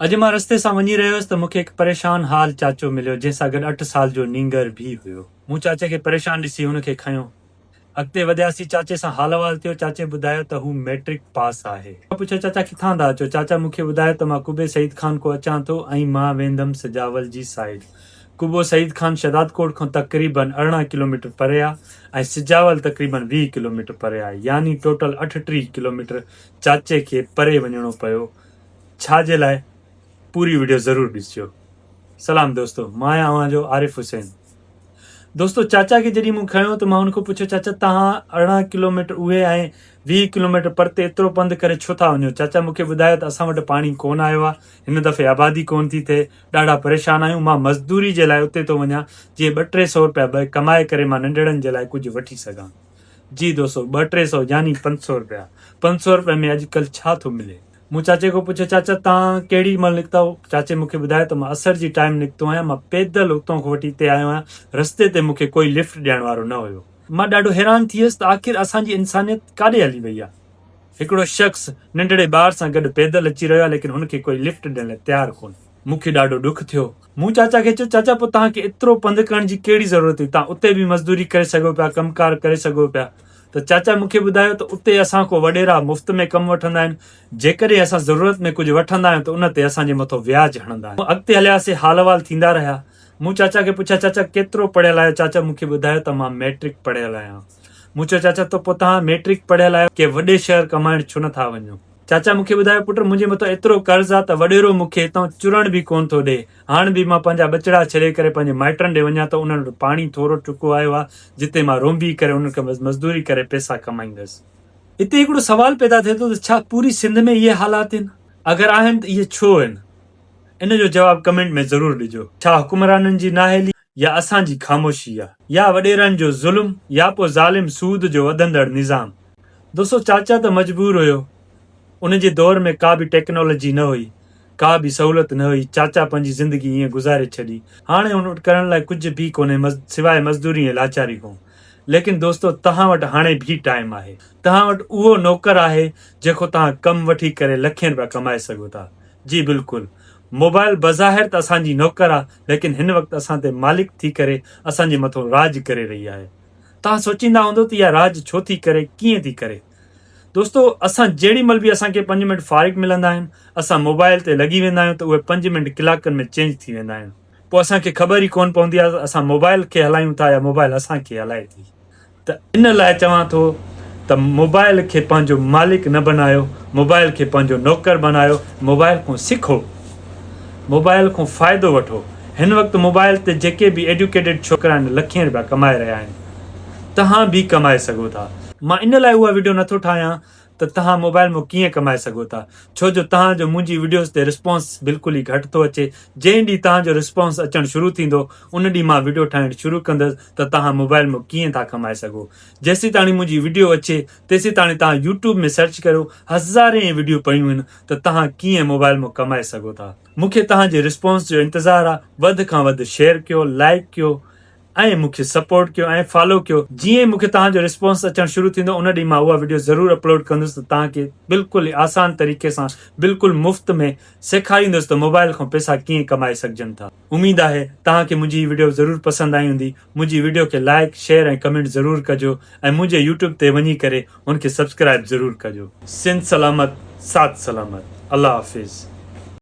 اڄ مان رستي سان وڃي رهيو هيس ته مون کي هڪ پريشان حال چاچو مليو جنهن سان گڏ اٺ سال جو نينگر به هيو. مون چاچي کي پريشان ڏسي هن کي کنيو. اڳتي وڌياسين چاچي سان حال احوال ٿيو چاچي ٻڌايو ته هو مئٽرڪ پاس آهي. مون پڇيو چاچا ڪٿان ٿا اچو؟ چاچا مون کي ٻڌايو ته مان قبي سعيد خان کان اچان ٿو ۽ مان ويندم سجاول جي سائيڊ. قبو سعيد خان شهدادڪوٽ کان تقريبن 18 ڪلوميٽر پري آهي ۽ سجاول تقريبن 20 ڪلوميٽر پري آهي يعني ٽوٽل 38 ڪلوميٽر چاچي کي پري وڃڻو پيو. ڇا جي لاء پوري وڊيو ضرور ڏسجو. سلام دوستو مان آهيان اوهان جو عارف حسين دوستو چاچا کي جڏهن مون کنيو ته مان ان کان پڇيو چاچا توهان 18 ڪلوميٽر اهي ۽ 20 ڪلوميٽر پرتي ايترو پنڌ ڪري ڇو ٿا وڃو چاچا مون کي ٻڌايو ته اسان وٽ پاڻي ڪون آيو آهي هن دفعي آبادي ڪون ٿي ٿئي ڏاڍا پريشان آهيون مان مزدوري جي لاء اتي ٿو وڃان جيئن ٻه ٽي سو روپيا ٻه ڪمائي ڪري مان ننڍڙن جي لاء ڪجهه وٺي سگهان جي دوستو ٻه ٽي سو يعني پنج سو روپيا پنج سو روپئي ۾ اڄڪلهه ڇا ٿو ملي مون چاچي کان پڇيو، چاچا توهان ڪهڙي مهل نڪتائو؟ چاچي مون کي ٻڌايو ته مان اسر جي ٽائيم نڪتو آهيان، مان پيدل اتان کان وٺي هتي آيو آهيان، رستي تي مون کي ڪوئي لفٽ ڏيڻ وارو نه هيو. مان ڏاڍو حيران ٿي ويس ته آخر اسان جي انسانيت ڪاڏي هلي وئي آهي؟ هڪڙو شخص ننڍڙي ٻار سان گڏ پيدل اچي رهيو آهي ليڪن هن کي ڪوئي لفٽ ڏيڻ لاء تيار ڪونهي. مون کي ڏاڍو ڏک ٿيو. مون چاچا کي چيو، چاچا پوء توهان کي ايترو پنڌ ڪرڻ جي ڪهڙي ضرورت هئي؟ توهان اتي به مزدوري ڪري سگهو پيا، ڪم ڪار ڪري سگهو پيا. ته چاچا مون کي ٻڌايو ته اتي اسان کان وڏيرا مفت ۾ ڪم وٺندا آهن، جيڪڏهن اسان ضرورت ۾ ڪجهه وٺندا آهيون ته ان تي اسان جي مٿو وياج هڻندا آهن. اڳتي هلياسين، حال احوال ٿيندا رهيا. مون چاچا کي پڇيا، چاچا ڪيترو پڙهيل آهيو؟ چاچا مون کي ٻڌايو ته مان مئٽرڪ پڙهيل آهيان. مون چيو، چاچا ته پوء توهان مئٽرڪ پڙهيل آهيو، ڪنهن وڏي شهر ڪمائڻ ڇو نه ٿا وڃو؟ چاچا مون کي ٻڌايو، پٽ منهنجي مٿان ايترو قرض آ ته وڏيرو مون کي هتان چرڻ به ڪونه ٿو ڏئي. هاڻ به مان پنهنجا ٻچڙا ڇڏي ڪري پنهنجي مائٽن ڏي وڃان ته انهن وٽ پاڻي ٿورو ٽڪو آيو آ، جتي مان رونبي ڪري انهن کان مزدوري ڪري پئسا ڪمائيندس. هتي هڪڙو سوال پيدا ٿئي ٿو ته ڇا پوري سنڌ ۾ اهي حالات آهن؟ اگر آهن ته اهي ڇو آهن؟ ان جو جواب ڪمينٽ ۾ ضرور ڏجو. ڇا حڪمرانن جي نااهلي يا اسان جي خاموشي آ؟ يا وڏيرن جو ظلم يا پوء ظالم سود جو وڌندڙ نظام؟ دوستو چاچا ته مجبور هيو ان جي دور ۾ ڪا به ٽيڪنالاجي نه هئي ڪا به سهولت نه هئي چاچا پنهنجي زندگي ائين گذاري ڇڏي هاڻي هن وٽ ڪرڻ لاء ڪجهه به ڪونهي سواء مزدوري ۽ لاچاري کان ليڪن دوستو توهان وٽ هاڻي به ٽائيم آهي توهان وٽ اهو نوڪر آهي جيڪو توهان ڪم وٺي ڪري لکين رپيا ڪمائي سگهو ٿا جي بلڪل موبائل بظاهر ته اسان جي نوڪر آ ليڪن هن وقت اسان تي مالڪ ٿي ڪري اسان جي مٿو راڄ ڪري رهي آهي. توهان سوچيندا هوندو ته اها راڄ ڇو ٿي ڪري، ڪيئن ٿي ڪري. دوستو اسان جهڙي مهل به اسان کي پنج منٽ فارغ ملندا آهن، اسان موبائل تي لڳي ويندا آهيون ته اهي پنج منٽ ڪلاڪن ۾ چينج ٿي ويندا آهن. پوء اسان کي خبر ئي ڪونه پوندي آهي ته اسان موبائل کي هلايون ٿا يا موبائل اسان کي هلائي ٿي. ته ان لاء چوان ٿو ته موبائل کي پنهنجو مالڪ نه بنايو، موبائل کي پنهنجو نوڪر بنايو، موبائل کان سکو، موبائل کان فائدو وٺو. هن وقت موبائل تي جيڪي به ايڊيوڪيٽيڊ ڇوڪرا آهن لکين رپيا ڪمائي رهيا آهن. توهان به ڪمائي سگهو ٿا. مان ان لاء اها وڊيو نٿو ٺاهيان ته توهان موبائل مان ڪيئن ڪمائي سگهو ٿا ڇو جو توهان جو منهنجي وڊيوز تي رسپانس بلڪل ئي گهٽ ٿو اچي جنهن ڏينهن توهان جو رسپانس اچڻ شروع ٿيندو ان ڏينهن مان وڊيو ٺاهڻ شروع ڪندس ته توهان موبائل مان ڪيئن ٿا ڪمائي سگهو جيسيتاڻي منهنجي وڊيو اچي تيسيتاڻي توهان يوٽيوب ۾ سرچ ڪريو هزارين وڊيو پيون آهن ته توهان ڪيئن موبائل مان ڪمائي سگهو ٿا مون کي توهان جي رسپانس جو انتظار آ وڌ کان وڌ شيئر ڪيو لائيڪ ڪيو ۽ مون کي سپورٽ ڪيو ۽ فالو ڪيو جيئن ئي مون کي توهان جو رسپانس اچڻ شروع ٿيندو ان ڏينهن مان اها وڊيو ضرور اپلوڊ ڪندس ته توهان کي بلڪل ئي آسان طريقي سان بلڪل مفت ۾ سيکاريندس ته موبائل کان پئسا ڪيئن ڪمائي سگهجن ٿا اميد آهي توهان کي منهنجي هي وڊيو ضرور پسند آئي هوندي منهنجي وڊيو کي لائيڪ شيئر ۽ ڪمينٽ ضرور ڪجو ۽ منهنجي يوٽيوب تي وڃي ڪري ان کي سبسڪرائب ضرور ڪجو. سنڌ سلامت ساٿ سلامت الله حافظ.